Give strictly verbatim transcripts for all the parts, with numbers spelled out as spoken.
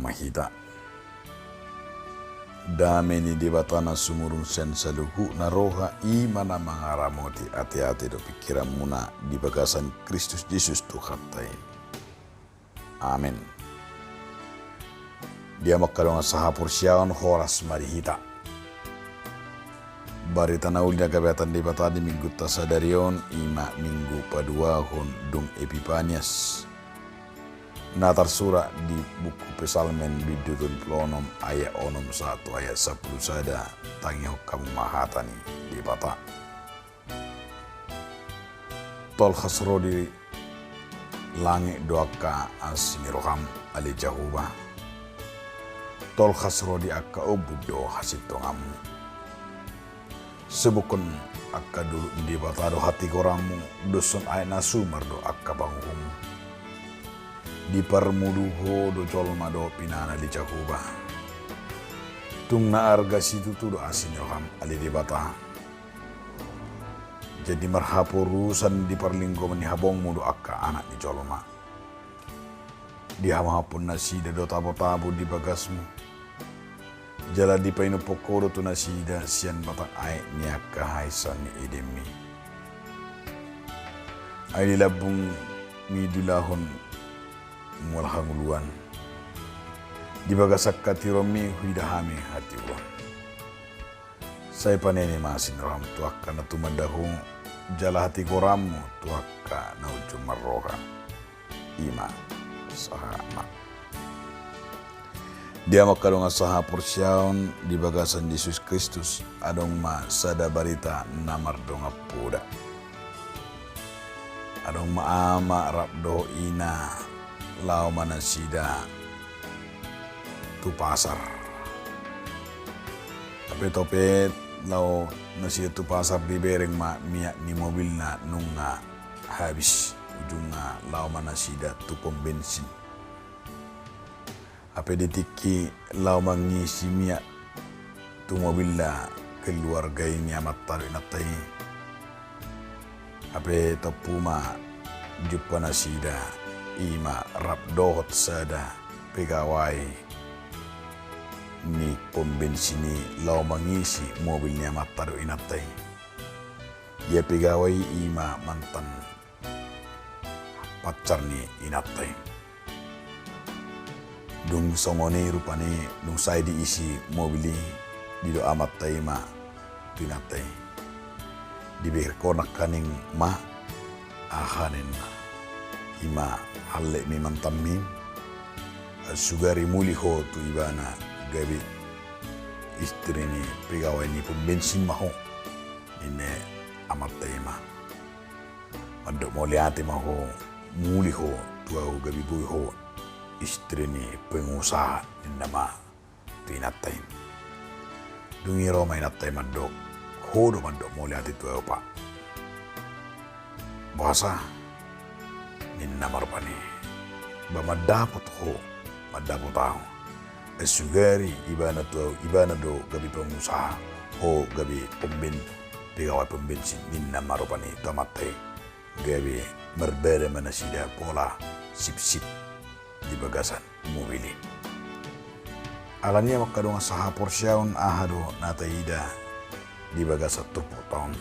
ma hita. Dame ni Debata na sumurung sian saluhutna roha, i ma na mangaramoti ateate dohot pingkiranmuna di bagasan Kristus Jesus Tuhanta i. Amen. Di hamu angka dongan sahaporseaon, horas ma di hita. Barita na uli na gabe hata ni Debata di minggunta sadari on, i ma minggu paduahon dung Epipanias, na tarsurat di buku Psalmen bindu tolu pulu onom, ayat onom sahat tu ayat sampulu sada. Tangihon hamu ma hata ni Debata. Tolhas ro di langit do angka asi ni roham, ale Jahowa. Tolhas ro di angka ombun do hasintonganmu. Sobukhon angka dolok ni Debata do hatigoranmu, doshon aek na sumar do angka panguhum. Diparmulu ho do jolma dohot inana, ale Jahowa. Tung na arga situtu do asi ni roham, ale Debata. Jadi marhaporusan di parlinggoman ni habongmu do angka anak ni jolma. Dihamophon nasida do tabotabo di bagasmu. Jala dipainuphon ho do tu nasida sian batang aek ni angka haisa ni Edenmi. Ai di lambungmi diulahon mual hangoluan. Di bagasan hatiuronmi huida hami hatiuron. Sai panene ma asi ni roham tu angka na tumanda ho, jala hatigoranmu tu angka na unjung marroha. I ma sahatna. Di hamu angka dongan sahaporseaon di bagasan Jesus Kristus, adong ma sada barita na mardongan poda. Adong ma ama rap dohot ina, laho ma nasida tu pasar. Hape topet laho nasida tu pasar, dibereng ma miak ni mobilna nunga habis. Ujungna laho ma nasida tu pom bensin. Hape di tingki laho mangisi miak tu mobilna keluarga i ni amanta dohot inanta i. Hape tompu ma jumpa nasida, i ma rap dohot sada pegawai ni pom bensin i laho mangisi mobil ni amanta dohot inanta i. Ia pegawai i ma mantan pacar ni inanta i. Dung songon i rupani, dung sae diisi mobil i, didok amanta i ma tu inanta i, dibereng ho nangkaning ma, aha ninna, i ma hallep ni mantanmi, sugari muli ho tu ibana gabe istri ni pegawai ni pom bensin ma ho, ninna amanta i ma. Mandok mauliate ma ho, muli ho tu ahu gabe boi ho istri ni pengusaha, ninna ma tu inanta i. Dung i ro ma inanta i mandok, ho do mandok mauliate tu ahu, Pak. Boasa? Ninna ma rupani, ba mandapot ho, mandapot ahu. Sugari ibana tu ahu, ibana do gabe pengusaha, ho gabe pom ben-, pegawai pom bensin, ninna ma rupani tu amanta i. Gabe marbada ma nasida pola sipsip di bagasan mobil i. Alani i, angka dongan sahaporseaon, aha do na taida di bagasan turpukta on?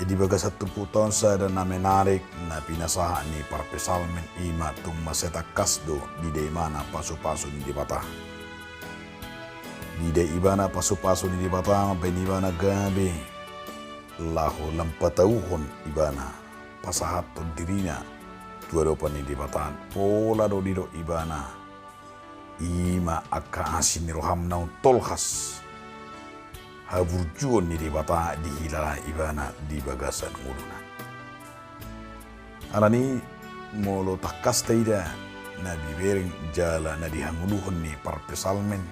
Di bagasan turpukta on sada na menarik na pinasahat ni parpsalmen, i ma tung mansai tangkas do diida ibana pasupasu ni Debata. Diida ibana pasupasu ni Debata mambahen ibana gabe laho lam patauhon ibana, pasahathon dirina tu adopan ni Debata, pola do didok ibana, i ma angka asi ni roham naung tolhas haburjuon ni Debata dihilala ibana di bagasan ngoluna. Alani i, molo tangkas taida na dibereng jala na dihangoluhon ni parpsalmen,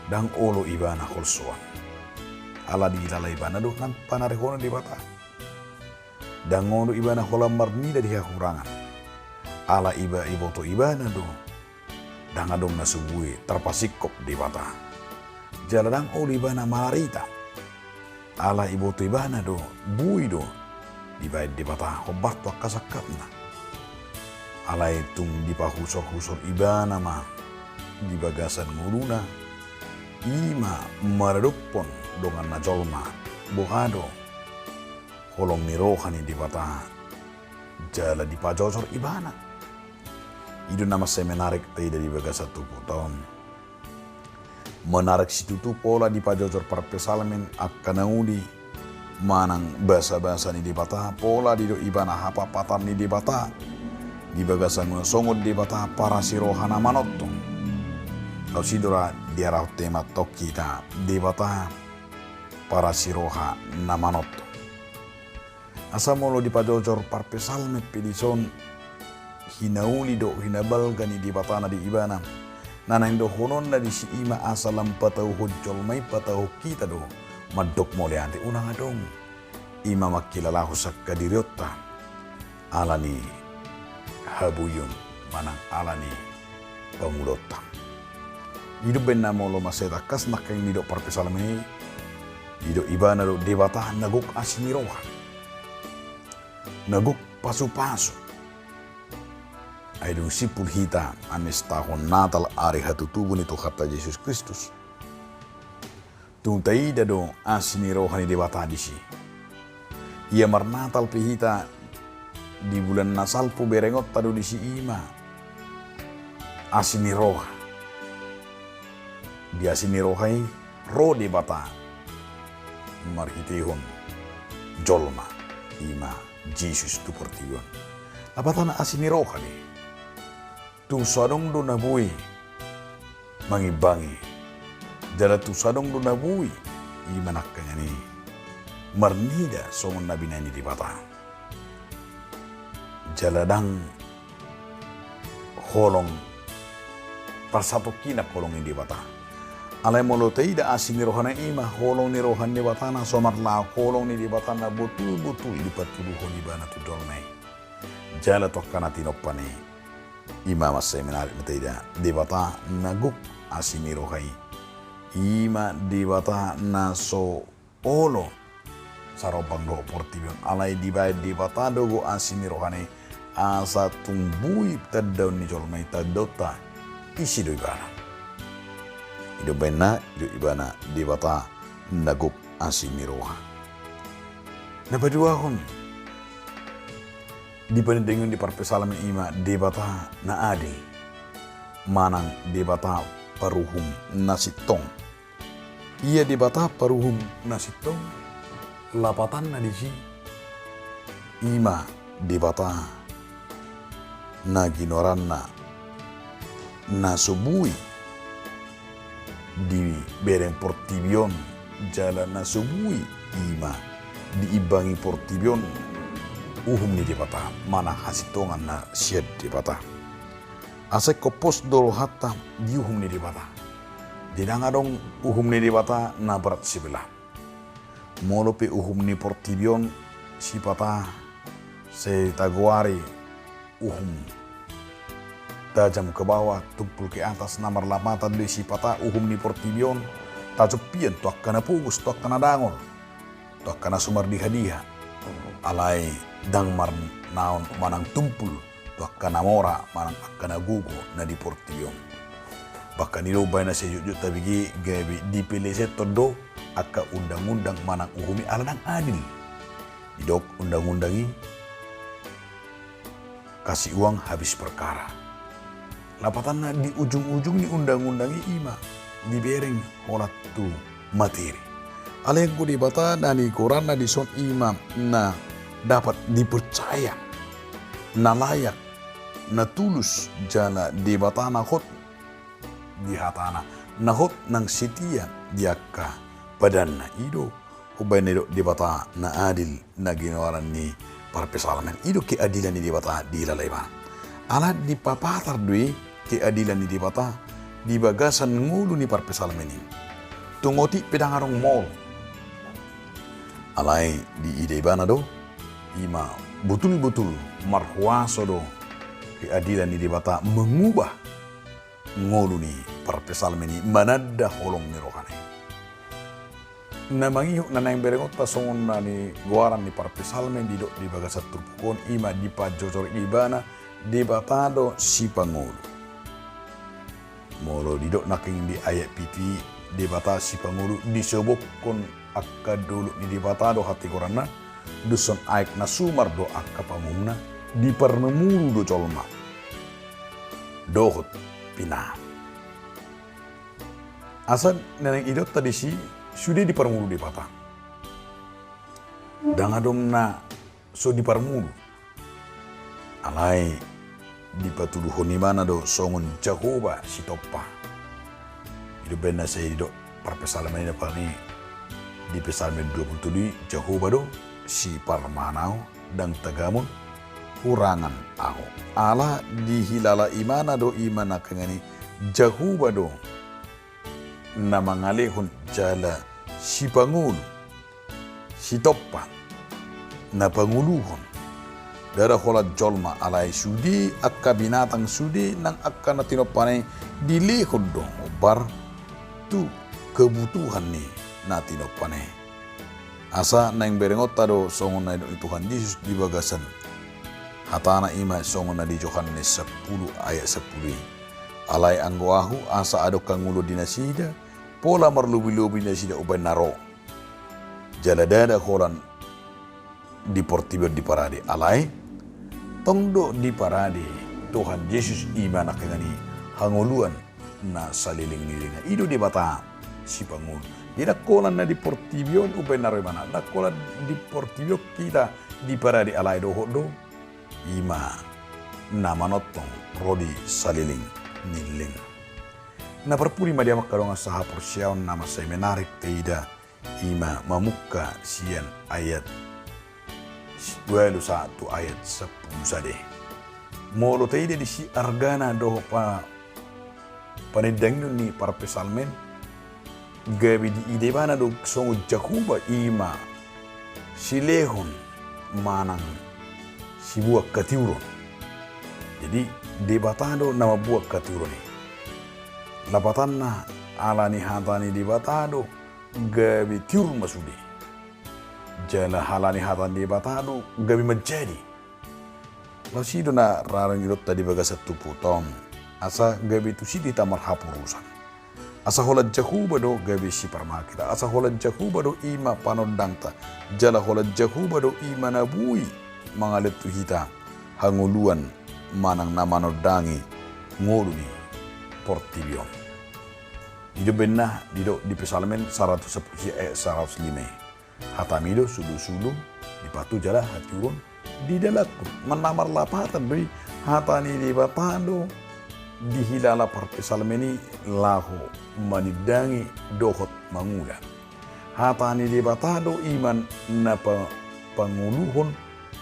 ndang olo ibana holsoan. Ala dihilala ibana do nang panarihonon ni Debata. Ndang olo ibana holan marnida di hahurangan. Ala iba-, iboto ibana do ndang adong na so boi tarpasingkop Debata. Jala ndang olo ibana mararita. Ala iboto ibana do, boi do dibahen Debata hombar tu angka sangkapna. Alai tung dipahusor-husor ibana ma di bagasan ngoluna, i ma maradophon donganna jolma, boha do holong ni roha ni Debata, jala dipajojor ibana. I do na mansai menarik taida di bagasan turpukta on. Menarik situtu pola dipajojor parpsalmen angka na uli manang basa-basa ni Debata, pola didok ibana hapapatar ni Debata di bagasan ngoluna songon Debata parasi roha na manongtong. Laos i do ra diarahon tema tongkin hita, Debata parasi roha na manongtong. Asa molo dipajojor parpsalmen pe dison, hinauli dohot hinabalga ni Debata na di ibana, na naeng dohononna disi i ma asa lam patauhon jolma i, patauhon hita do mandok mauliate, unang adong. I ma mangkilalahon sian hadirionta ala ni habuion manang ala ni pangulaonta. I do umbahen na molo mansai tangkas nangkin didok parpsalmen i, didok ibana do Debata na gok asi ni roha, na gok pasupasu. Ai dung simpul hita mamestahon Natal, ari hatutubu ni Tuhanta Jesus Kristus, tung taida do asi ni roha ni Debata disi. Ia marnatal pe hita di bulan na salpu, berengonta do disi i ma asi ni roha. Di asi ni roha i ro Debata marhitehon jolma, i ma Jesus, tu portibi on. Lapatanna asi ni roha do i. Tung so adong do na boi mangimbangi, jala tung so adong do na boi i manangkangi, marnida songon na binahen ni Debata. Jala ndang holong parsatongkinan holong ni Debata. Alai molo taida asi ni rohana, i ma holong ni roha ni Debata na so marlaok, holong ni Debata na botul-botul dipatuduhon ibana tu jolma i. Jala tu angka na tinompa ni i, i ma mansai menarik ma taida Debata na gok asi ni roha i. I ma Debata na so olo sarombang dohot portibi on, alai dibahen Debata do gok asi ni rohana i, asa tung boi tandaon ni jolma i tandaonta, ise do ibana. I do umbahen na didok ibana Debata na gok asi ni roha. Na paduahon dipanindanghon di parpsalmen i ma Debata na adil, manang Debata paruhum na sintong. Ia Debata paruhum na sintong, lapatanna disi i ma Debata na ginoaranna na so boi dibereng portibi on, jala na so boi i ma diimbangi portibi on uhum ni Debata, manang hasintongan na sian Debata. Asa ingkon pos do rohanta di uhum ni Debata. Jadi ndang adong uhum ni Debata na berat sebelah. Molo pe uhum ni portibi on sipata sai tagoari uhum tajam ke bawah, tumpul ke atas, na marlapatan do i sipata uhum ni portibi on tajompian tu angka na pogos, tu angka na dangol, tu angka na so mardiha-diha. Alai ndang marnaon manang tumpul tu angka na mora manang angka na gogo na di portibi on. Bahkan i do umbahen na sai jotjot tabege gabe dipeleseton do angka undang-undang manang uhum i ala ndang adil. Didok undang-undang i, kasih uang habis perkara. Lapatanna di ujung-ujung ni undang-undang i, i ma dibereng holan tu materi. Alai anggo Debata na nigoarna dison i ma na dapat dipercaya, na layak, na tulus, jala Debata na hot di hatana, na hot nang setia di angka padanna. I do umbahen na didok Debata na adil na ginoaran ni parpsalmen. I do keadilan ni Debata dihilala ibana. Ala dipapatar do i keadilan ni Debata di bagasan ngolu ni parpsalmen i. Tung otik pe ndang adong maol. Alai diida ibana do, i ma botul-botul marhuaso do keadilan ni Debata mangubah ngolu ni parpsalmen i, mananda holong ni rohana i. Na mangihut na naeng berengonta songon na nigoaran ni parpsalmen didok di bagasan turpuk on, i ma dipajojor ibana Debata do sipangolu. Molo didok nangkin di ayat pitu i, Debata sipangolu, disobokhon angka dolok ni Debata do hatigoranna, dung son aek na sumar do angka pangumuna, diparmumuru do jolma dohot pinahan. Asa na naeng idaonta disi, sude diparmulu Debata. Ndang adong na so diparmulu. Alai dipatuduhon ibana do songon Jahowa sitompa. I do umbahen na sai didok parpsalmen i, na paling di Psalmen dua pulu tolu i, Jahowa do siparmahan ahu, ndang tagamon hurangan ahu. Ala dihilala ibana do i ma nangkiningan i, Jahowa do na mangalehon jala sipangolu, sitompa, na pangoluhon. Ndada holan jolma, alai sude angka binatang, sude nang angka na tinompana i dilehon do hombar tu kebutuhan ni na tinompana i. Asa naeng berengonta do songon na nidok ni Tuhan Jesus di bagasan hatana, i ma songon na di Johannes sampulu ayat sampulu i. Alai anggo ahu, asa adong hangoluan di nasida, pola marlobi-lobi nasida umbahen na ro. Jala ndada holan di portibi on diparade, alai tong do diparade Tuhan Jesus, i ma nangkiningan i hangoluan na saleleng ni lelengna. I do Debata sipangolu. Jadi ndang holan na di portibi on umbahen na ro ibana, ndang holan di portibi on hita diparade, alai dohot do i ma na manongtong ro di saleleng ni lelengna. Na parpudi ma di hamu angka dongan sahaporseaon, na mansai menarik taida i ma mamungka sian ayat ualu sahat tu ayat sampulu sada. Molo taida disi argana dohot pa-, panindangion ni parpsalmen, gabe diida ibana do songon Jahowa, i ma silehon manang sibuat hatiuron. Jadi Debata do na mambuat hatiuron i. Lapatanna, ala ni hata ni Debata do gabe tiur ma sude. Jala ala ni hata ni Debata do gabe manjadi. Laos i do na raring idaonta di bagasan turpukta on, asa gabe tusi do hita marhaporusan. Asa holan Jahowa do gabe siparmahan hita, asa holan Jahowa do i ma panondangta, jala holan Jahowa do i ma na boi mangalehon tu hita hangoluan manang na manondangi ngolu ni portibi on. I do umbahen na didok di Psalmen saratus sampulu sia ayat saratus lima i. Hatami do sulusulu di patuk jala hatiuron di dalanku. Manang na marlapatan do i, hata ni Debata do dihilala parpsalmen i laho manindangi dohot mangula. Hata ni Debata do i ma na pa-, pangoluhon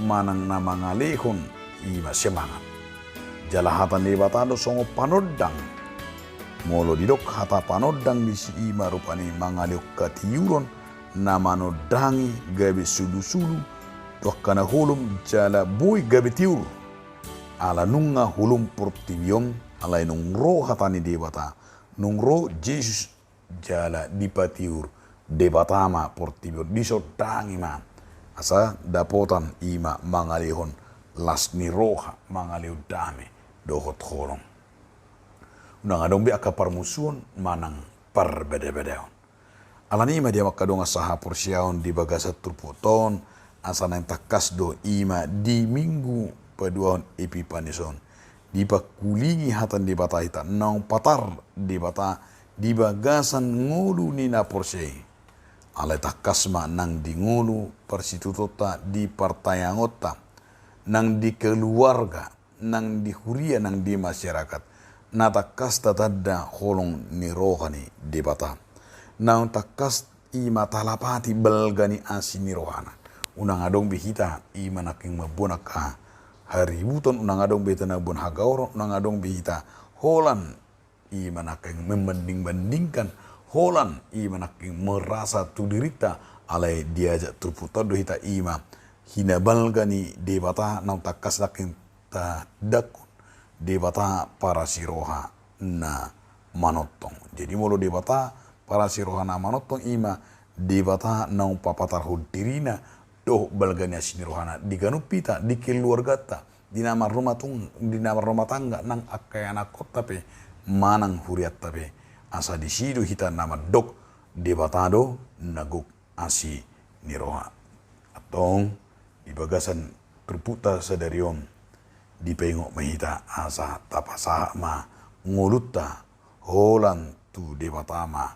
manang na mangalehon i ma semangat. Jala hata ni Debata do songon panondang. Molo didok hata panondang disi, i ma rupani mangalehon hatiuron na manondangi gabe sulusulu tu angka na holom jala boi gabe tiur. Ala nunga holom portibi on, alai nunga ro hata ni Debata, nunga ro Jesus jala dipatiur Debata ma portibi on, disondangi ma. Asa dapotan i ma mangalehon las ni roha, mangalehon dame dohot holong. Unang adong be angka parmusuon manang parbadabadaon. Alani i ma di hamu angka dongan sahaporseaon di bagasan turpukta on, asa naeng tangkas do i ma di minggu paduahon Epipanes on, dipangkulingi hata ni Debata hita, naung patar Debata di bagasan ngolu ni na porsea i. Alai tangkas ma nang di ngolu parsitutuonta, di partangiangonta, nang di keluarga, nang di huria, nang di masyarakat, na tangkas tatanda holong ni roha ni Debata. Naung tangkas i ma talapati balga ni asi ni rohana. Unang adong be hita i ma nangkin mamboan angka haributon, unang adong be hita na mamboan hagaoron, unang adong be hita holan i ma nangkin membanding-bandingkan, holan i ma nangkin merasa tu dirinta, alai diajak turpukta on do hita i ma hinabalga ni Debata naung tangkas nangkin tatandahon, Debata parasi roha na manongtong. Jadi molo Debata parasi roha na manongtong, i ma Debata naung papatarhon dirina dohot balga ni asi ni rohana di ganup hita, di keluarganta, di na marrumah tung-, di na marrumah tangga, nang angka ianakkonta pe, manang hurianta pe, asa disi do hita na mandok Debata do na gok asi ni roha. Antong di bagasan turpukta sadari on, dipaingot ma hita asa tapasahat ma ngolunta holan tu Debata ma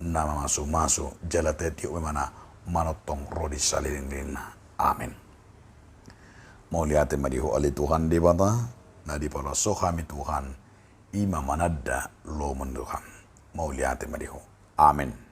na mamasumasu, jala tatiop ma ibana manongtong ro di salelenglelengna. Amen. Mauliate ma di Ho ale Tuhan Debata, na dipaloas Ho hami Tuhan, i ma mananda lomo ni roham. Mauliate ma di Ho. Amen.